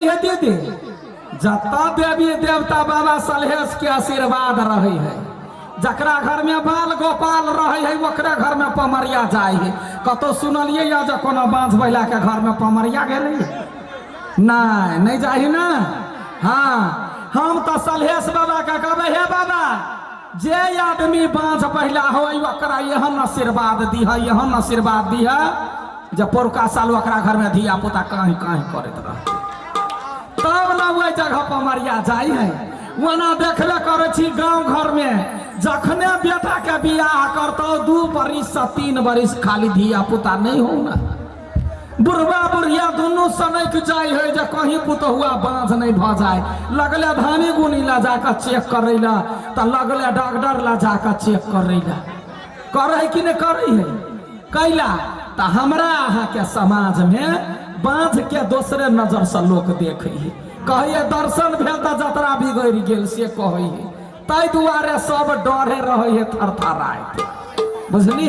है दीदी, जतऽ देवी देवता बाबा सलहेश के आशीर्वाद रहे है, जकरा घर में बाल गोपाल रहे है ओकरे घर में पमरिया जाय है। कतौ सुनलियै या जे कोनो बाँझ महिला के घर में पमरिया गेलै? नहीं, नहीं जाही ना। हाँ, हम तो सलहेश बाबा के कहबै, हे बाबा, जे आदमी बाँझ पहिला हो ओकरा एहन आशीर्वाद दिह, एहन आशीर्वाद दिह जे पौरका साल ओकरा घर में धिया पुता काहीं काहीं करैत रह, तब ना ओहि जगह पमरिया जाइ है। ओना देखबे करै छी गाँव घर में जखने बेटा के बियाह करतौ 2 बरिस से 3 बरिस खाली धिया पुता नहीं हो ना, बुढ़वा बुढ़िया दुनू सनक जाइ है जे कहीं पुतहुआ बाँझ नहीं भऽ जाय। लगले धानी गुनी ला जाकऽ चेक करै ला, तऽ लगले डॉक्टर ला जाकऽ चेक करै ला, करै कि नहि करै है? कैला तऽ हमरा अहाँके समाजमे बाँझ के दोसरे नजर से लोक देखै है, कहैए दर्शन भेल तऽ जतरा बिगड़ि गेल, से कहै है। ताहि दुआरे सब डरे रहै है थरथराइत, बुझली?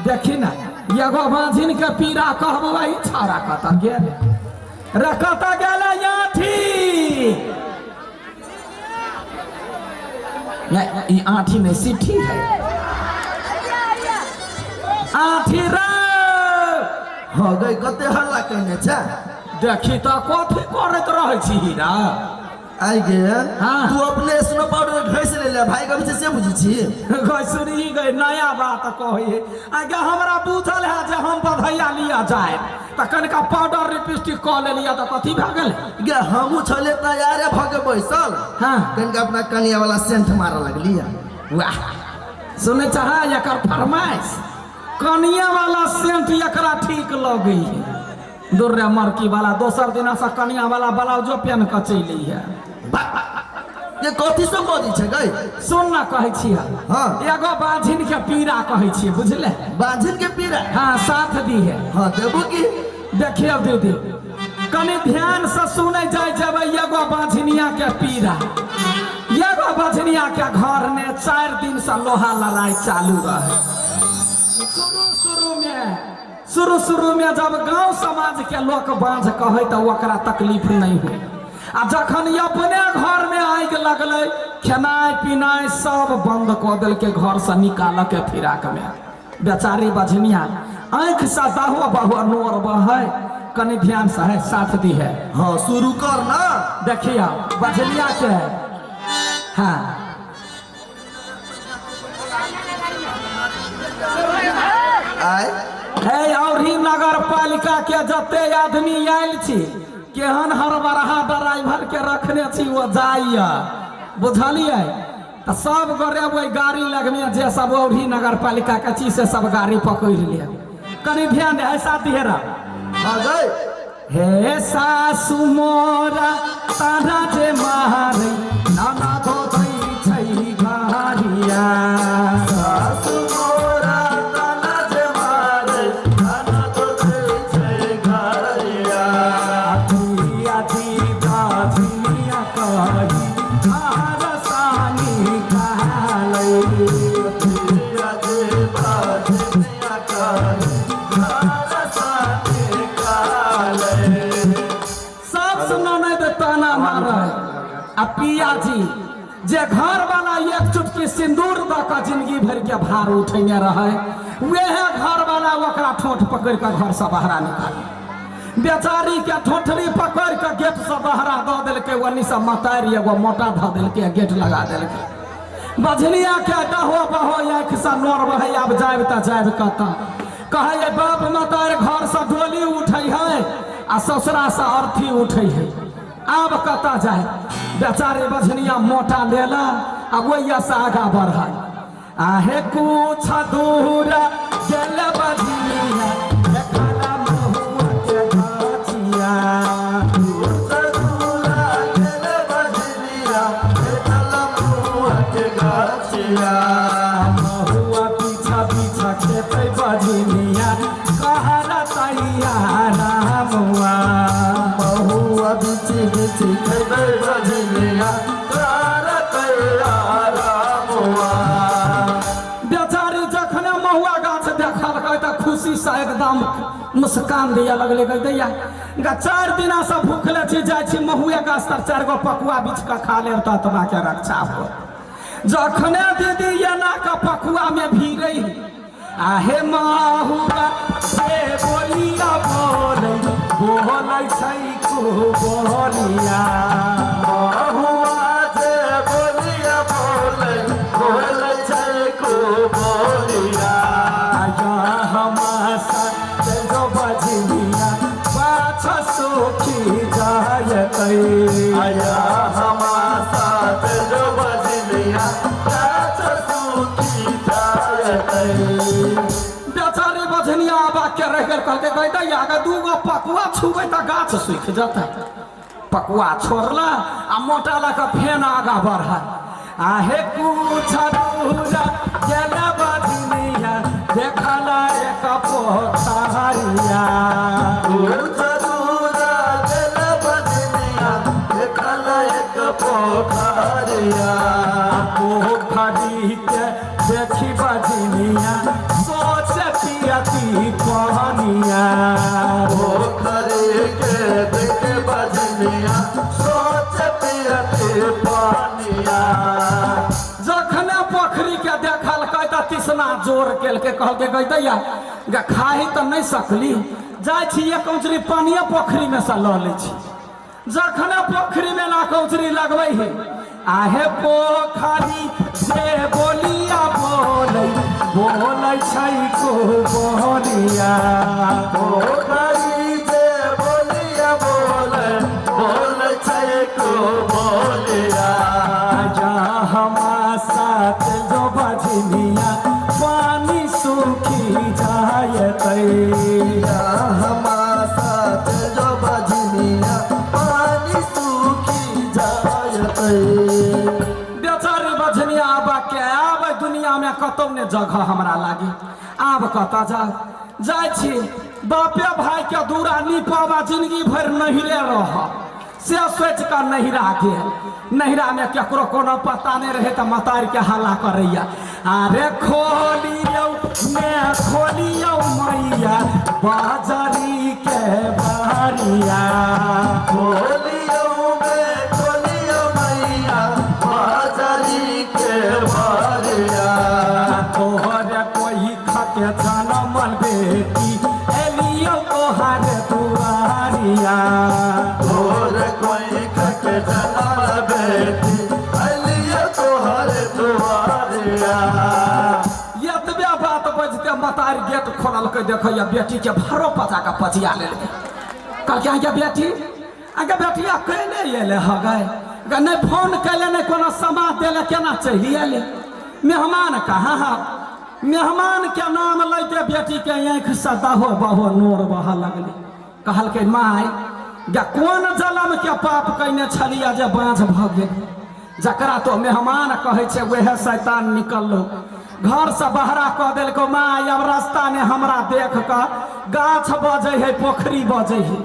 देखी ना, एगो बाँझिन के पीड़ा कहबो ई छाड़ा कतऽ गेल रे, कतऽ गेलै आँठी? ई आँठी नहि सिट्ठी है, आँठी रे। हो गई, कते हल्ला केने छै? देखी तऽ कथी करैत रहै छी हीरा? आइ गे। हाँ। तू अपने स्नो पाउडर घसि लेले भाई कभी से बुझै छी? घसुरी गई, नया बात कहै है। आगे हमरा बुझल है जे हम बधैया लिया जाए तऽ कनिका पाउडर लिपस्टिक कऽ लेलियै तऽ कथी भए गेलै? गे हमहूँ छलियै तैयारे भऽ के बैसल। हाँ। कनिका अपना कनिया वाला सेंट मारऽ लगलियै। वाह, सुनै चाह एकर फरमाइश, कनिया वाला सेंट एकरा ठीक लगै है। दुर्रे मरकी वाला दोसर दिना से कनिया वाला ब्लाउजो पेन कऽ चलि है। ये कथी सब बजै छै गई? सुन ना कहै छियै। हाँ। एगो बाझिन के पीड़ा कहै छियै, बुझले? बाझिन के पीड़ा? हाँ, साथ दी है। हाँ, देबू की? देखियौ दीदी, कनि ध्यान से सुनै जाय जेबै। एगो बाझिनिया के पीड़ा, एगो बाझिनिया के घर में 4 दिन से लोहा लड़ाई चालू रहे। शुरू शुरू में जब गांव समाज के लोक बाँझ कहै तऽ ओकरा तकलीफ नहीं होइ, आ जखन अपने घर में आगि लगलै खेनाइ पिनाइ सब बंद कऽ देलकै, घर से निकालऽ के फिराक में। बेचारी बझनिया आँखि से दहो बहो नोर बहै। कनि ध्यान से है, साथ दी है। हाँ, शुरू कर ना। देखिए बझनिया के, हाँ आय हे औरी नगर पालिका के जते आदमी आयल छी, केहन हरबरहा ड्राइवर के रखने छी, ओ जाइया, बुझलियै? तऽ सब गोरे ओहि गाड़ी लगमे जे सब औरी नगर पालिका के छी से सब गाड़ी पकड़ि ले। कनि ध्यान दे, ऐसा दिहेरा। हाँ गई। हे सासु मोरा तारा जे मारे नाना धो दै छै गारिया। सासु मोरा ताना जे मारे नाना धो दै छै गारिया। पिया जी बाजिया कही हार सानी कालै। पिया जी बाजिया कही हार सानी कालै। सब सुनो नहीं तो ताना मारे। आ पिया जी जे घर वाला एक चुटकी सिंदूर दऽ कऽ जिंदगी भर के भार उठेने रहे, वह घर वाला ओकरा ठोंठ पकड़ कऽ घर से बाहरा निकाले। बेचारी के ठोठरी पकड़ कऽ गेट से बाहरा दऽ देलकै, ओन्नी से मतारि एगो मोटा धऽ देलकै, गेट लगा देलकै। बझनिया के डहो बहो आँखि से नोर बहै, आब जायब तऽ जायब कतऽ? कहै बाप मतारि घर से डोली उठै है आ ससुरा से अर्थी उठै है, आब कतऽ जाय? बेचारी बझनिया मोटा लेला आ ओहिया से आगा बढ़ल। आहे कुछ दूर गेल बझनिया देखला महुआ के गाछिया। कुछ दूर गेल बझनिया देखला महुआ के गाछिया। महुआ पीछा पीछा खेतै बझनिया कहरा तैया रामुआ। महुआ बिछि बिछि खेतै बझनिया कहरा तैया रामुआ। बेचारी जखने महुआ गाछ देखलकै तऽ खुशी से एकदम मुस्कान दिया लगले गई दैया गा 4 दिना से भूखले छी, जाइ छी महुए गाछ तर 4 गो पकुआ बिछ के खा लेब त आत्मा के रक्षा हो। जखने दीदी एना के पकुआ में भीड़े आहे महुआ से बोलिया बोलै बोलै छै को बोलिया, महुआ जे बोलिया बोलै बोलै छै को बोलिया, आया हमासा जो बजनिया पाछ सुखी जायतै, आया हमासा जो बजनिया पाछ सुखी जायतै। बेचारी बजनिया आबा के रह गेल, कहलकै गै दैया गे 2 गो पकुआ छुबै तऽ गाछ सुखि जेतै। पकुआ छोड़ला आ मोटा लऽ कऽ फेन आगाँ बढ़ल। आहे कुछ दूर गेल बजनिया देखल एक पोखरिया, कुछ दूर गेल बजनिया देखल एक पोखरिया, पोखरी के देखी बजनिया सोचती पनिया, पोखरी के देख बजनिया सोचती पनिया। जखने पोखरी के देखलकै तऽ तिसना जोर केलकै, कहलकै गै दैया गे खाही तऽ नहि सकली, जाइ छी एक औंचरी पानिये पोखरी में से लऽ लै छी। जखने पोखरी में ना कौचरी लगबै है आहे पोखरी से बोलिया बोलै बोलै छै को बोलिया, पोखरी जे बोलिया बोलै बोलै छै को बोलिया, आया हमासा जो बजनिया पानी सुखी जायतै, हमासा जो बजनिया पानी सुखी जायतै। बेचारी बजनिया आबा के आब दुनिया में कतौ ने जगह हमरा लागी, आब कतऽ जा जाइ छी बापे भाई के दूरा निपावा जिंदगी भरि नहिरे रह से सोचि कऽ नहिरा गेल। नहिरा में केकरो कोनो पता नहि रहै तऽ मतार के हल्ला करैया, अरे खोलियौ ने खोलियौ मैया बाजरी के बारिया, खोलियौ मे खोलियौ मैया बाजरी के बारिया, तोहर कोई खके जनमल बेटी एलियौ तोहर दुआरिया, तोहर कोई खके जनमल बेटी एलियौ तोहर दुआरिया। एतबे बात बजते मतार गेट खोललकै, देखैया बेटी के भरो पचा कऽ पचिया लेलकै। कहलकै अहाँके बेटी अहाँके बेटिया कैले एलै ह गै, नहि फोन कैले नहि कोनो समाद देले केना चलि एलै, मेहमान कहाँ है? मेहमान के नाम लैते बेटी के आँखि से दहो बहो नोर बहऽ लगलै। कहलकै माय गे कोन जलम के पाप कैने छलियै जे बाँझ भऽ गेल, जकरा तो मेहमान कहै छै वएह शैतान निकललो, घर से बहरा कऽ देलको माय, अब रास्ता ने हमरा देख कऽ गाछ बजै है पोखरी बजै है,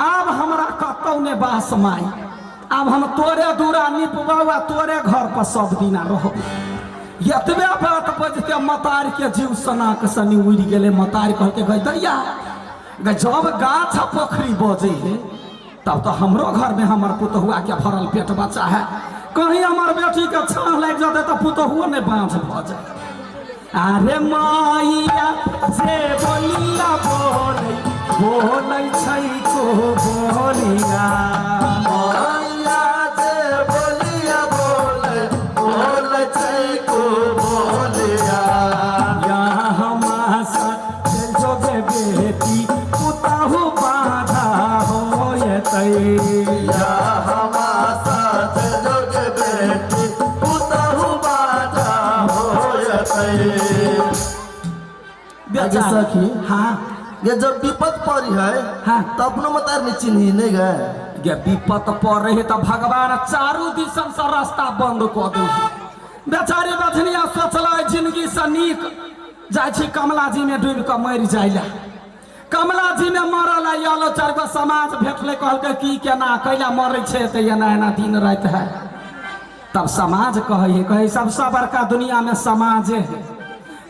आब हमरा कतौ ने बास my, आब हम तोरे दूरा निपबौ आ तोरे घर पर सब दिना रहब। एतबे बात बजते मतार के जीव सनाक सनी उड़ि गेलै। मतार कहलकै गै दैया गै जब गाछ पोखरी बजै है तब तो हमरो घर में हमर पुतहुआ के भरल पेट बच्चा है, कहीं हमर बेटी के छाँह लागि जेतै तऽ पुतहुओ नहि बाँझ भऽ जाय। अरे माइया जे बोलिया बोलै बोलै छै को बोलिया, माइया जे बोलिया बोलै बोलै छै को बोलिया, या हमासा जोगे बेटी पुतहु बाधा होयतै, या हमासा जोगे बेटी पुतहु बाधा होयतै। बेचारी हाँ ये जब विपद पड़ी है हाँ तो अपनो मतार नहीं चिन्ही नहीं गए, गे विपद पड़ रही तो भगवान चारू दिशन से रास्ता बंद कऽ दे। बेचारी बझनिया सोचल जिंदगी से नीक जाइ छी कमला जी में डूबि कऽ मरि जाइला। कमला जी में मरल आयल 4 गो समाज भेटलै, कहलकै की केना कैला मरै छै तऽ एना एना दिन राति है। तब समाज कहै है, कहै सबसँ बड़का दुनिया में समाजे है।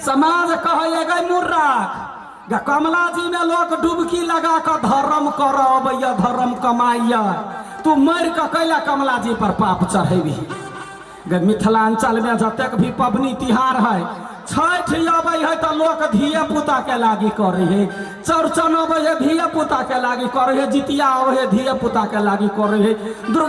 समाज कहै है गै मुर्राख गे कमला जी में लोग डुबकी लगा कऽ धर्म करऽ अबैया, धर्म कमाइया, तू मरि कऽ कैला कमला जी पर पाप चढ़ेबही? गे मिथिलांचल में जतेक भी पबनी तिहार है, छठि अबै है तऽ लोक धिये पुता के लागी करै है, चौरचन अबै है धिये पुता के लागी करै है, जितिया अबै है धिये पुता के लागी करै है, दुर्गा